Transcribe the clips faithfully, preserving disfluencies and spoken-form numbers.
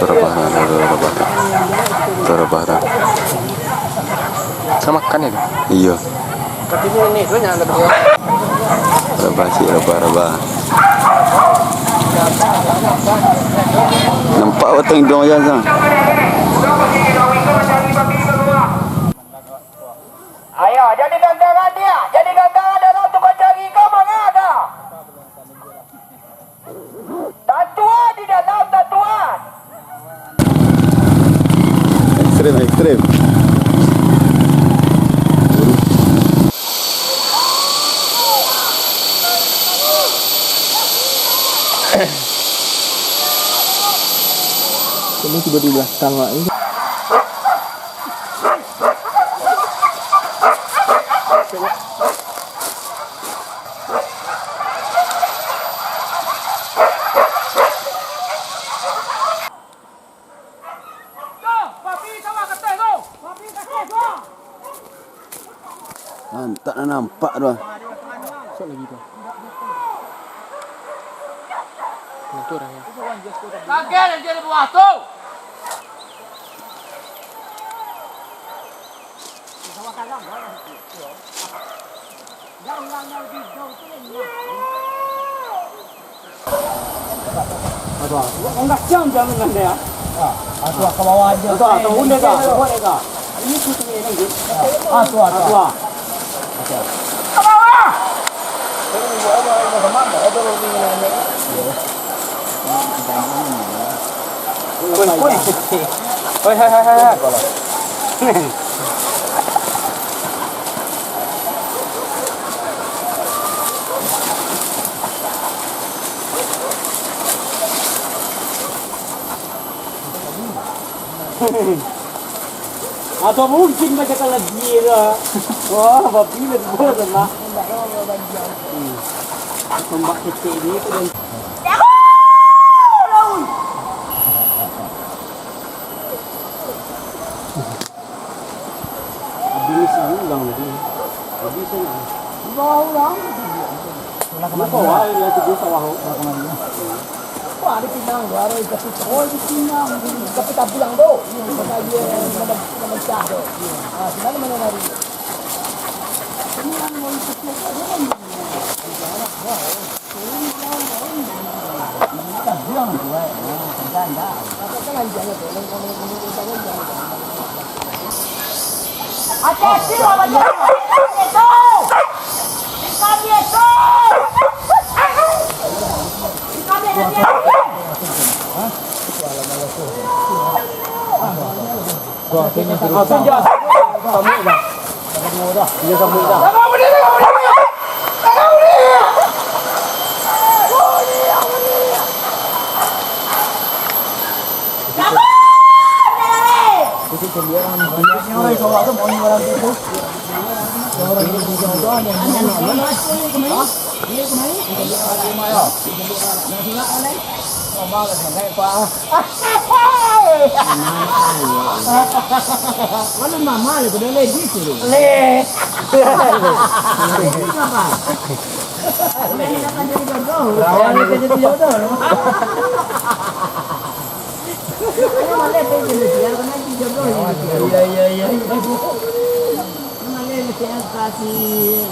Tarabah, tarabah, tarabah. Tarabah, tarabah. Sa makan itu? Iyo. Rabah, cik, rabah, rabah. Nampak batang iduang ayam, Sang? Ayo, jadi gantangan dia, jadi gantangan dalam tukang cari kau, manga dah. Tatuan di dalam, tatuan. Ekstrem, ekstrem. Kamu tiba di belakang, Wak, ini. Mantap, nak nampak tu. Sok lagi tu. Nah, tu orangnya. Kaget aja di bawah tu. Aduh, enggak siang jaminan dia. Ah, aduh, ke bawah aja. Aduh, aduh, udah dah, buat dah. Ini putih ini, gitu. Ah, tu, ah, tu. Aduh. Ke bawah. Woi, woi. Woi, hai, hai, hai, hai. Atau mungkin macam kalau dia lah. Wah, babi lah tu, lemak. Hmm. Tombak kecil ni tu dan Habis ni ulang tadi. Habis ni. Dua orang. Lupa wah, dia tu sawah. Wah, ada pinang, wah, ada ikan tu. Oh, ada pinang. Tapi tak bilang tu. Pasal dia nama, nama cah tu. Ah, sini mana lari? Sini mana lari? Mana mama le, kuda le di situ. Le. Apa? Rawan itu jadi jodoh. Ayo, mana le, jadi jodoh. Iya, iya, iya. Mana le, kasih.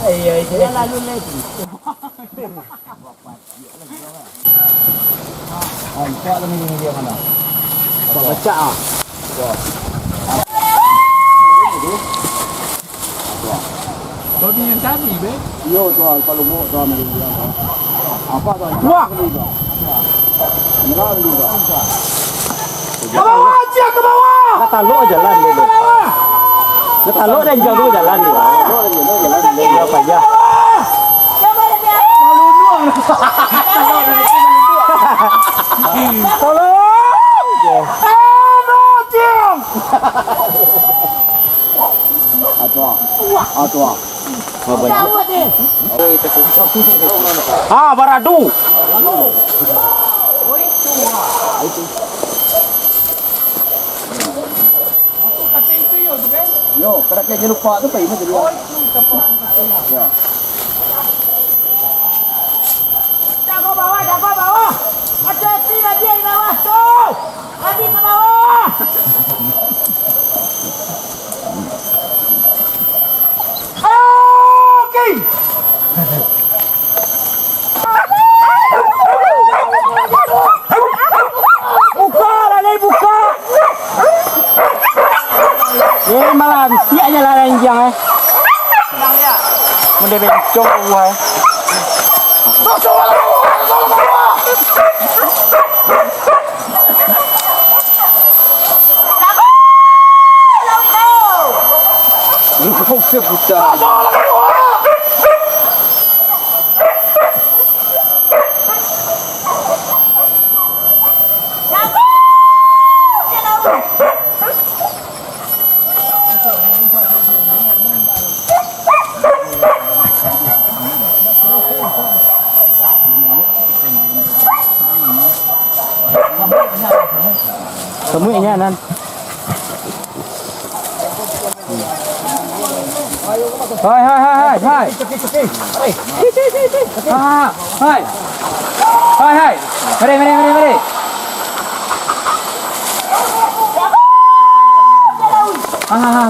Iya, iya. Lalu lagi. Nampak lah ni dia mana. Nampak pecah ah. Babi yang tadi, be? Iyo, tuan, kalau mau, tuan, ada bilang, tuan. Apa, tuan? Wah! Beli, tuan. Murah beli, tuan. Ke bawah aja, ke bawah! Nak taluk aja lah, dia. Nak taluk dan jauh jalan, dia. Taluk aja, jalan, jalan. Berapa aja? Ah, tu ah. Ah, baradu. Yo, kada kaya lupa tu, pai mah jadi. Yo. Jago bawah, jago bawah. Hati-hati, Nadia di bawah tu. Nadia ka bawah. Ayo, King. Buka lah, Lai, buka. Eh, malah antiak je lah, Lai, anjiang, eh. Mun dia bencong, buah, eh. Kau buta. Kamu ingat, Nan? Hai, hai, hai, hai, hai. Ah, hai. Hai, hai. Mari, mari, mari, mari. Ah, ah, ah,